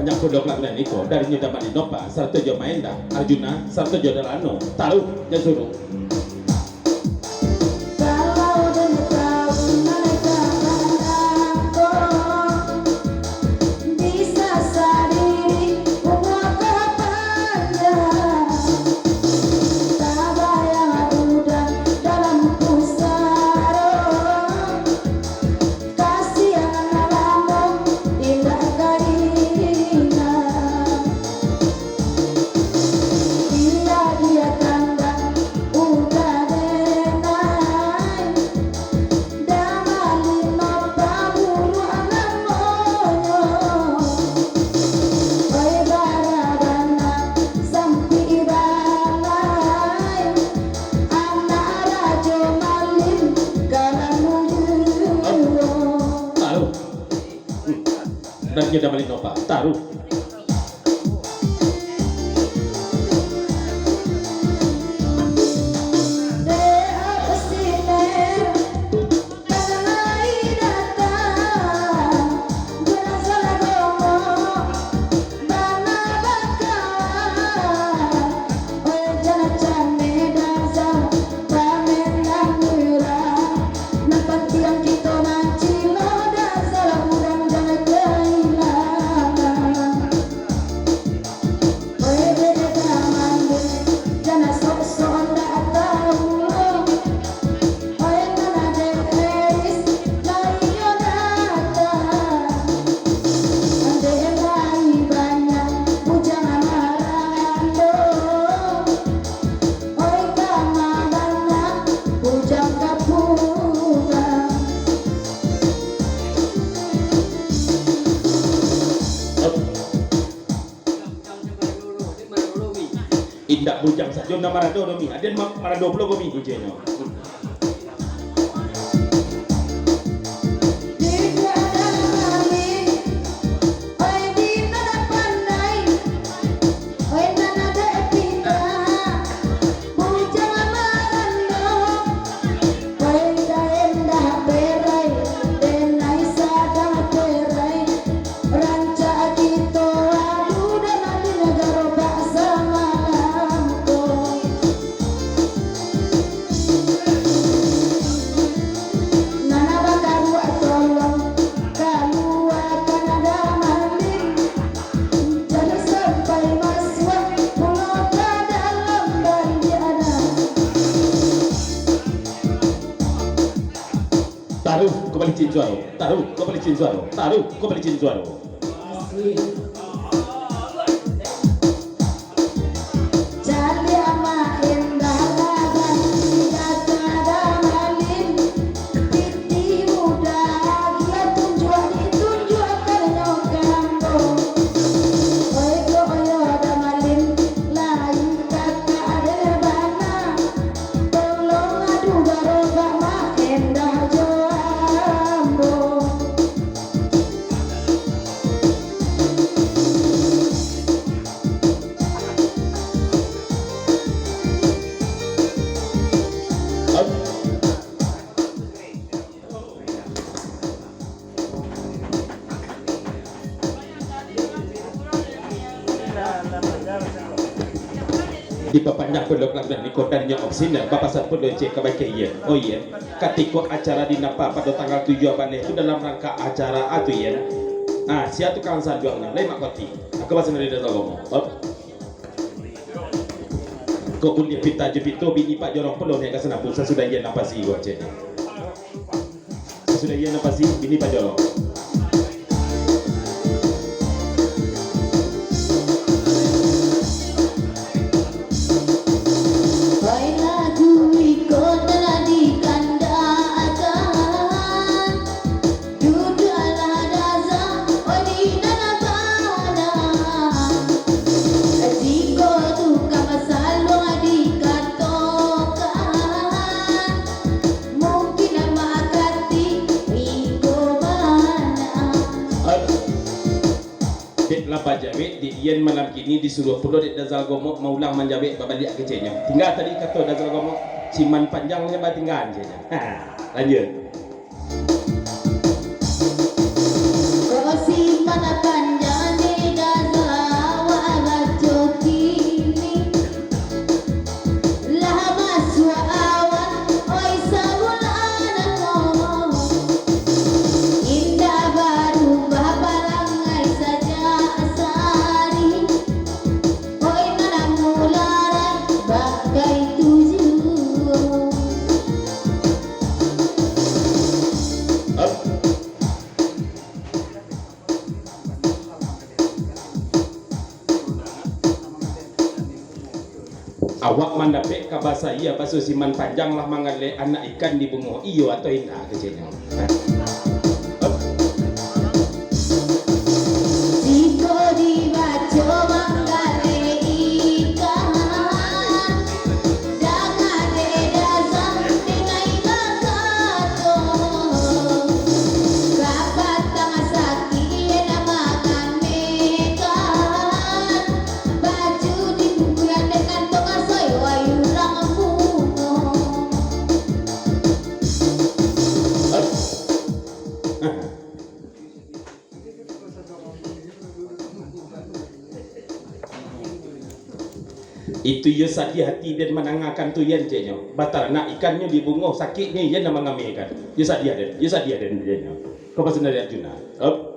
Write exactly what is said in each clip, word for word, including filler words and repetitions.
Nyak pondok lagu nan iko, dari Nyo Damali Nopa, sarato jo Maenda, Arjuna, sarato jo Dalano, taruh, jan suruh. Kalau den tahu nan ka manako, bisa sadiri umua ka panjang. Tabayang budak dalam pusaro, kasiang lamo indak ka diindak. Indak dia kandak udah denai, Damali Nopa buruak namonyo. Oi, bara bana sampik balai, anak Rajo Malin ka lalu juo. Taruh. Hmm. Dari Nyo Damali Nopa. Taruh. Indak bujang sajo nan marado doh, Mi. Aden ma-, marado pulo ko, Mi, kuncianyo. Oi, ka endah perai, denai sadang perai. Rancak kito adu dalam di nagaro bak samalam ko. Nan bakaruak tolong kaluakan Damalin. Jangan sampai masuak pulo ka dalam bandianan. Taruh ka palicin suaro, taruh ka palicin suaro, taruh ka palicin suaro. Caliak ma endah laban, data Damalin, piti muda, agiah tunjuak ditunjuakannyo ka ambo. Oi ko oyo Damalin, lai kakak deh bana. Tolong adu garobak ma endah jo ambo. Dipapanjang pondok lagu nan iko, dan nyo opsi nan bapasan pulo cek ka bakeh, iyo. Oh iyo, katiko acara di Napa pado tanggal tujuah baleh tu dalam rangka acara a tu, iyo. Ah, sia tukang sanjuang nan lai mak koti. Aku pasang dari dalam ngomong. Op. Kok kuliah pita jo pito, bini Pak Jorong pulo ni ka sanapung sasudah iyo nan pasti ko cek. Sudah iyo nan pasti, bini Pak Jorong. Oi, lagu iko telah dikandakkan. Duduaklah Daza, oi, di dalam bana. Jiko tukang basaluang dikatokan, mungkin makati iko bana. Dek lah bajawek, dek Ian malam kini disuruah pulo dek Dazal Gomok maulang manjawek babaliak keceknyo. Tingga tadi kato Dazal Gomok, siman panjang nyo batinggaan keceknyo. Ha, lanjut. Kok siman panjang ni dah Ka basa iya baso siman panjang lah manggaleh anak ikan di bungo, iyo atau indak, keceknyo. Jiko dibaco manggaleh ikan, danga dek dasam dinai bakato, kapatang sakik nan mangamekan. Baju di pungguan dek kantong asoi, wai urang bungo. Itu iyo sadiah ati den mandangakan tu, Yan, ceknyo. Bataranak ikannyo di bungo, sakiknyo Yan nan mangamekan. Iyo sadiah den, iyo sadiah den, ceknyo. Ko pasan dari Arjuna. Op.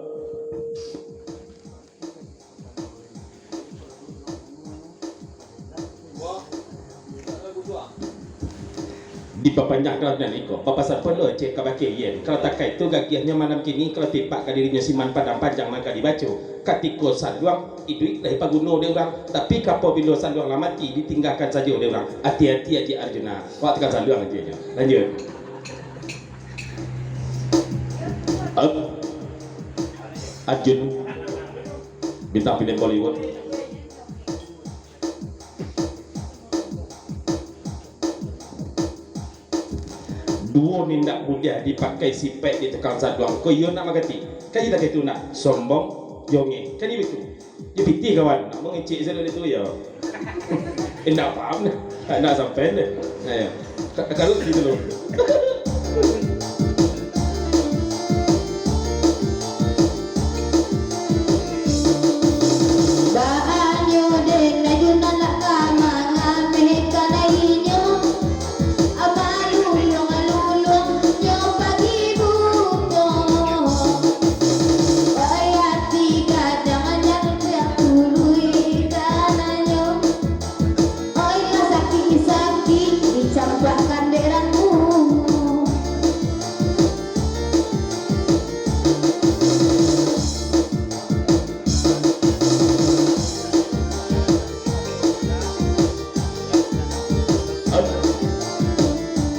Dipapanjang kalau nan iko, bapasan pulo cek kabake Yan. Kalau takah itu gagiahnyo malam kini, kalau tipak ka dirinyo siman padang panjang nan ka dibaco. Katiko saluang iduik lah dipaguno dek urang, tapi kapobilo saluang lah mati, ditinggakan sajo dek urang. Ati-ati aja Arjuna, awak tekan saluang aja nyo. Lanjut. Up. Arjun. Bintang film Bollywood. Duo ni ndak buliah dipakai sipaik di tukang saduang. Ko iyo nak mangati. Kan iyo tak itu nak sombong, jongeh. Kan iyo itu. Iyo pitih kawan, nak mangecek sajo itu yo. Indak paham deh. Indak sampai deh. Nah, yo. Ka-, kalau gitu loh. Baanyo den Arjuna lah ka mangamehkan inyo, maluluang-luluangnyo pagi buto. Oi ati gadang nan takuruih kananyo, oi lah sakik-sakik dicampakkan dek rang bungo.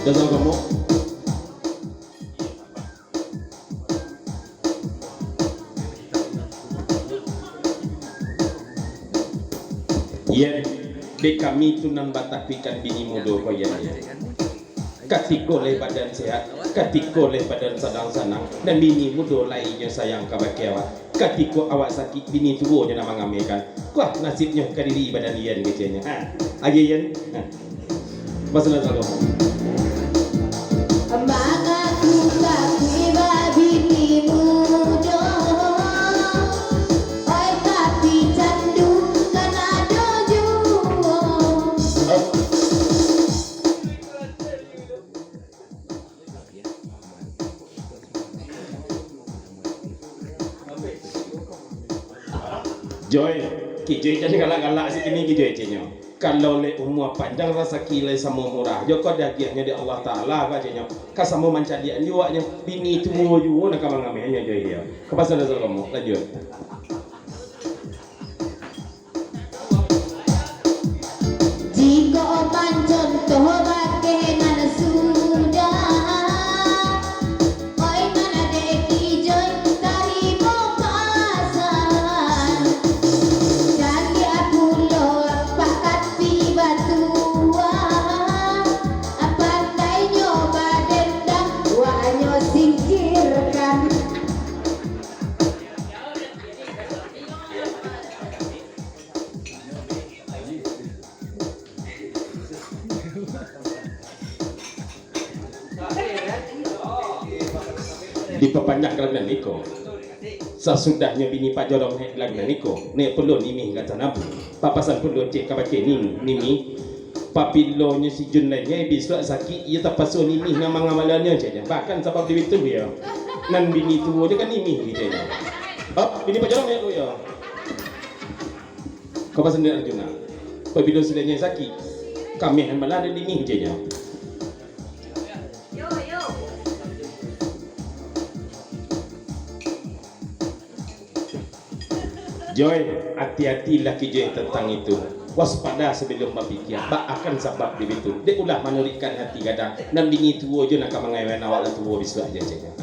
Dah tahu kamu? Yan, dek kami tu nan batakuikan bini mudo ko, Yan, Yan. Katiko lai badan sehat, katiko lai badan sadang sanang, nan bini mudo lai inyo sayang kabake awak. Katiko awak sakik, bini tuo nyo nan mangamehkan. Kuah nasibnyo ka diri badan Yan, keceknyo. Ha, agiah Yan. Ha. Masalah salah. Mangaku takuik babini mudo, oi tapi candu kan ado juo. Joy, Ki Joy jan galak-galak sikini, Ki Joy, ceknyo. Kalau lai umua panjang, rasaki lai samo murah, jo ko diagiahnyo dek Allah Taala, keceknyo. Ka samo mancaliak juo awaknyo, bini tuo juo nan ka mangamehnyo, Joy, yo. Ka pasan dasar kamu, lanjut. Jikok mancontoh bakeh nan sudah, oi nan dek Ki Joy tarimo pasan. Caliak pulo pakati batua, pandainyo badendam, wak nyo singkirkan. Dipapanjang ka nan iko. Sasudahnyo bini Pak Jorong naiak ka nan iko, naiak pulo Mimi ka ateh nabu. Papasan pulo cek kabake Mimi, Mimi, Pabilo nyo si Jun lai nyo bisuak sakik, iyo tapaso Mimi nan mangamalannyo, ceknyo. Bahkan sabab di itu, iyo. Nan bini tuo jo kan Mimi, ceknyo. Hop, bini Pak Jorong naiak tu, iyo. Ka pasan dari Arjuna. Pabilo si lai nyo sakik, kameh nan malah dari Mimi, ceknyo. Joy, ati-ati lah Ki Joy tantang itu. Waspada sabalun bapikia, baakan sabab di bitu. Dek ulah manuruikkan hati gadang, nan bini tuo jo nan ka mangamen awak lah tuo bisuak aja, ceknyo.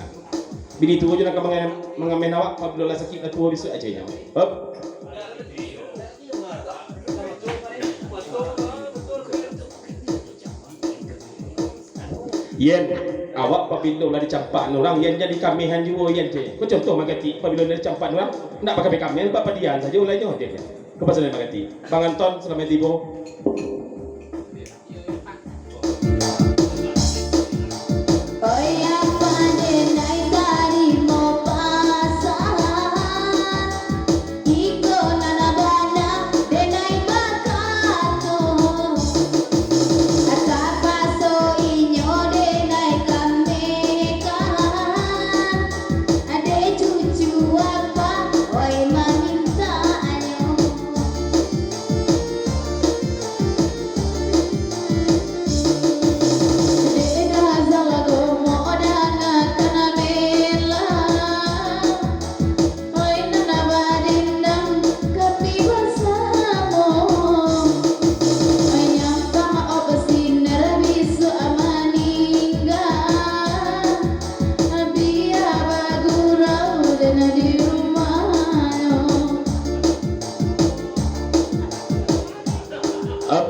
Bini tuo jo nan ka mangamen, mangamen awak, pabilo lah sakik lah tuo bisuak aja, nyo. Hop. Yen, awak pabilo lah dicampak urang, yen jadi kamehan juo, yen, cek. Ko contoh mangkatik, pabilo lah dicampak urang, ndak pakai kamehan, bapadian sajo lah nyo, cek. Ko pasal mangkatik. Bang Anton, salamaik tibo. Oi, apa denai tarimo pasahan? Iko nan bana denai bakato. Tapaso inyo denai ka mekahan. Dek cucu apa, oi, mamintanyo. Dek Dazal Gomok danga kana mela. Oi, nan badendang kapi basamo. Oi, nyampang opsiner bisuak maningga. Bia bagurau den di rumahnyo. Ap.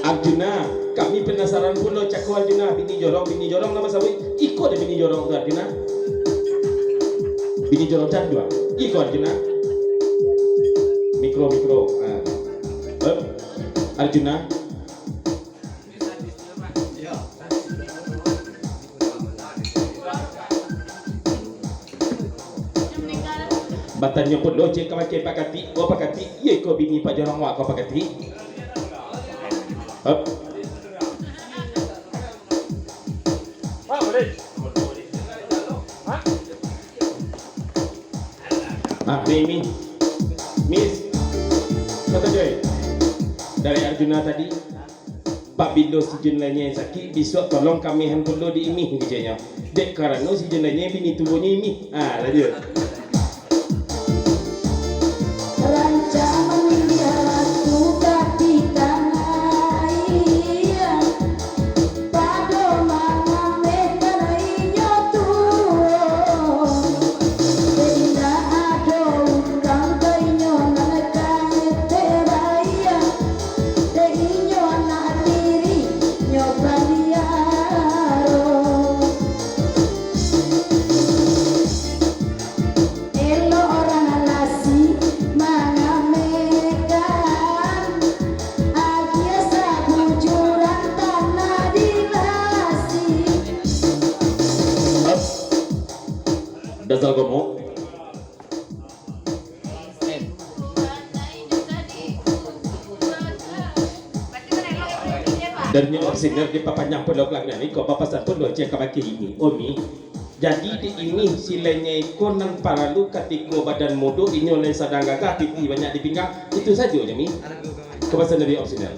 Arjuna, kami penasaran pulo cako Arjuna, bini jorong, bini jorong nama sabuik? Iko deh bini jorong tu Arjuna. Bini jorong candu ah. Iko Arjuna. Mikro, mikro. Ah. Ap. Arjuna. Batanyo pulo ciek ka bakeh Pak Katik, oh Pak Katik, iyo iko bini Pak Jorong wak ko Pak Katik. Hop. Ah, ni, ni. Miss. Kata Joy. Dari Arjuna tadi. Pabilo si Jun Lanyai sakik, bisuak tolong kamehan pulo di Imih, keceknyo. Dek karano si Jun Lanyai bini tuonyo Imih. Ah, lanjut. Rancak mandiang ratu ka pitang aia, pado mangamehkan inyo tuo. Indak ado urang ka inyo nan ka etek baiak. Dek inyo anak tirinyo paliaro. Elok urang lasi mangamekan, agiah sabujuran tanah di lasi. Dasar gemuk. Dan nyo opsiner di papanjang pulo kelabihan iko, bapasan pulo ciek ka bakeh Imih. Umi, jadi di Imih si Lanyai ko nan paralu katiko badan mudo, inyo lai sadang gagah, pitih banyak di pinggang, itu sajo nyo, Mi. Kapasan dari opsiner.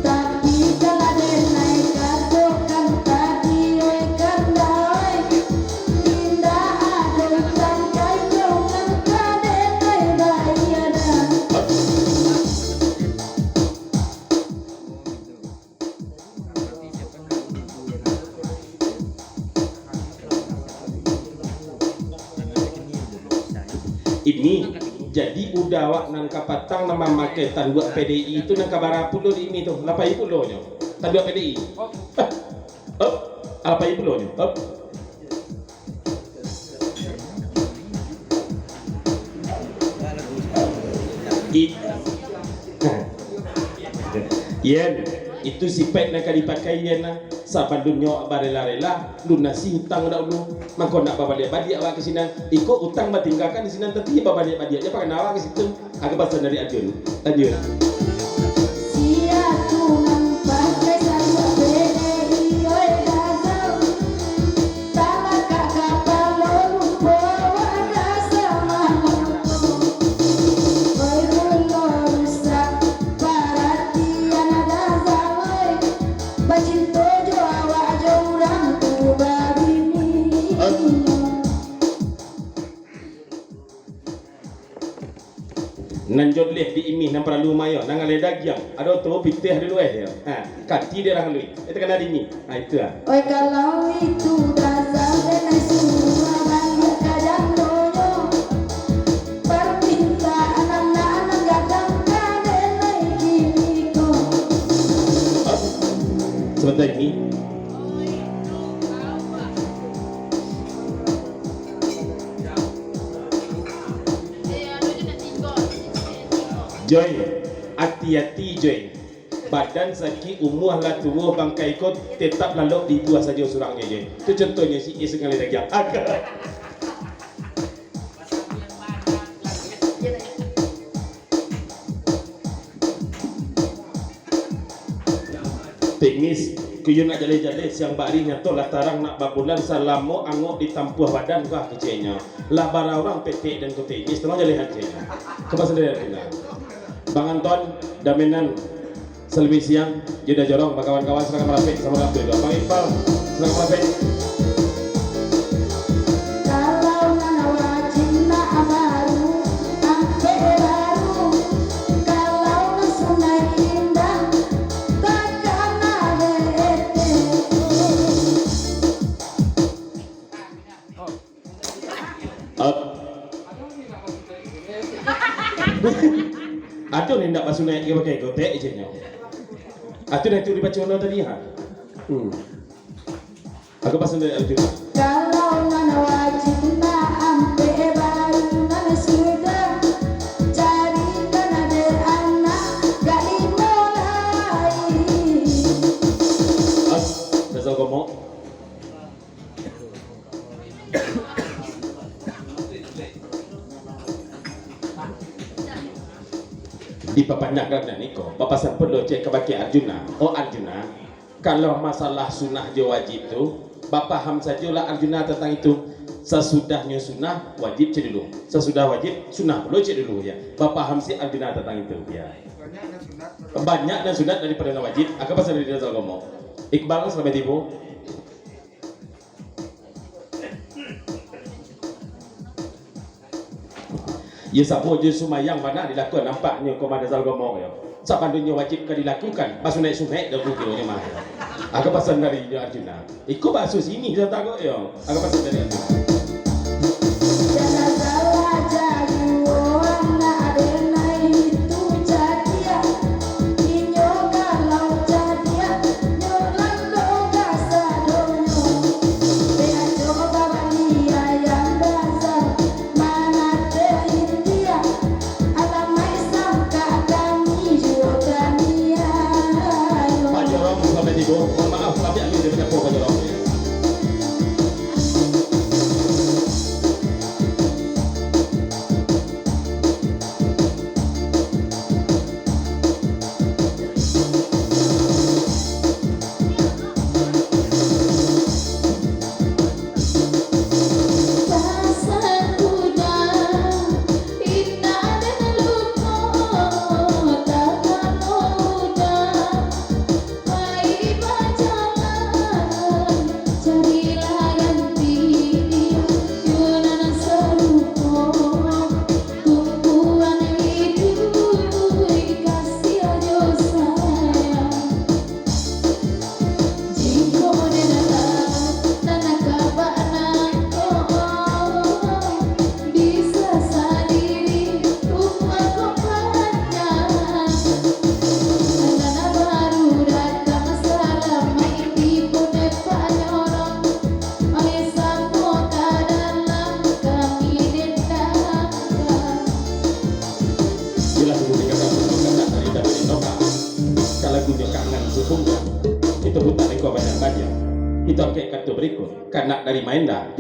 Tapi kalau denai katokan tadi, oi kandai, indak ado utang ka inyo nan ka denai baiadan. Imih, jadi uda awak nan kapatang nan mamakai tanduak P D I tu nan ka bara pulo di Imih tu, lapai pulo nyo. Tanduak P D I. Hop, hop, lapai pulo nyo. Hop. It-, Yen, itu sipaik nan ka dipakai Yen lah. Sabalun nyo barela-rela, lunasi utang dahulu, mangko nak babaliak-baliak awak ka sinan. Iko utang batinggakan di sinan, tapi babaliak-baliak ja pakana awak ka situ. Aka pasan dari Ajun. Lanjut. Sia tu nan pakai sarung P D I, oi Dazal. Talakak kapalo lupo wadah samanang. Oi, ulo rusak paratian Dazal, oi. Bacinto jo awak jo urang tu babini. Nan joleh di imih nan paralu mayo, nan ngaleh dagiang, ado tu pitih di lueh yo. Ha, kati di urang luih. Itu kana di imih. Ha, itu ah. Oi, kalau itu dasar denai suruah baliak ka jandonyo. Parmintaan anak-anak gadang ka denai kini ko. Sabanta ini. Joy, ati-ati, Joy. Badan sakik, umua lah tuo, bangkai ko tetap lalok dibuah sajo surangnyo, Joy. Tu contohnyo si Is ngalih dagiang. Agak. Teknis, kuyun nak jaleh-jaleh, siang bari nyato lah tarang nak babulan, salamo angok ditampuah badan, wah, keceknyo. Lah bara urang petek den ko teknis, tolong jalehan keceknyo. Coba sendiri, Bang Anton, Damenan, Salami Siang, Juda Jorong, bakawan-kawan, silakan marapek, samo dalam tu juo. Bang Iqbal, silakan marapek. Kalau nan wajib nak baru, ampek baru. Kalau nan sunaik indah, takana bete. Up. Ado ni ndak basunaik ka pakai kotek je nyo. Atu dah tu dibaco lo tadi, ha. Hmm. Aku pasang dari Arjuna. Kalau nan wajib nak ampek baru, nan sudah carikan ade anak galimo lai. As, dasar gomok. Dipapanjang nan iko, bapasan pulo cek kabake Arjuna. Oh Arjuna, kalau masalah sunah jo wajib tu, bapaham sajolah Arjuna tantang itu. Sasudahnyo sunah, wajib cek dulu. Sasudah wajib, sunah pulo cek dulu, ya. Bapaham si Arjuna tantang itu, ya. Banyak nan sunat daripado nan wajib, aka pasal dari dasar agamo. Iqbal, salamaik tibo. Iyo, samo jo sumbayang bana dilakukan, nampaknyo Komandan Salgomo yo. Sabananyo wajib ka dilakukan, basunaik-sunaik dah bujonyo mah. Aka pasan dari inyo Arjuna. Iko baso sini satak ko yo. Aka pasan dari Arjuna. Jangan salah jadi orang nak denai itu cadiak. Inyo kalau cadiak, nyo lando kasadonyo. Dek ajo babali ayam bazar, manateh India, alamaik sangka kami juo kanian. Pak Jorong, sampai tibo. Mohon maaf, tapi kami udah menyapu Pak Jorong. Pai bajalan, carilah ganti, yo nan sarupo. Tumpuan iduik, kasih jo sayang. Jikok den datang, nan ka bak nangko. Bisa sadiri, umua ko panjang. Nan baru datang, salamaik tibo dek Pak Jorong. Oleh samo ka dalam kami dendangkan. Itulah dulu dikatakan kandak dari David Inoka. Kalau punya kangen sesungguhnya, itu pun tak leko banyak-banyak. Itu angkek kata berikut, kandak dari Maenda.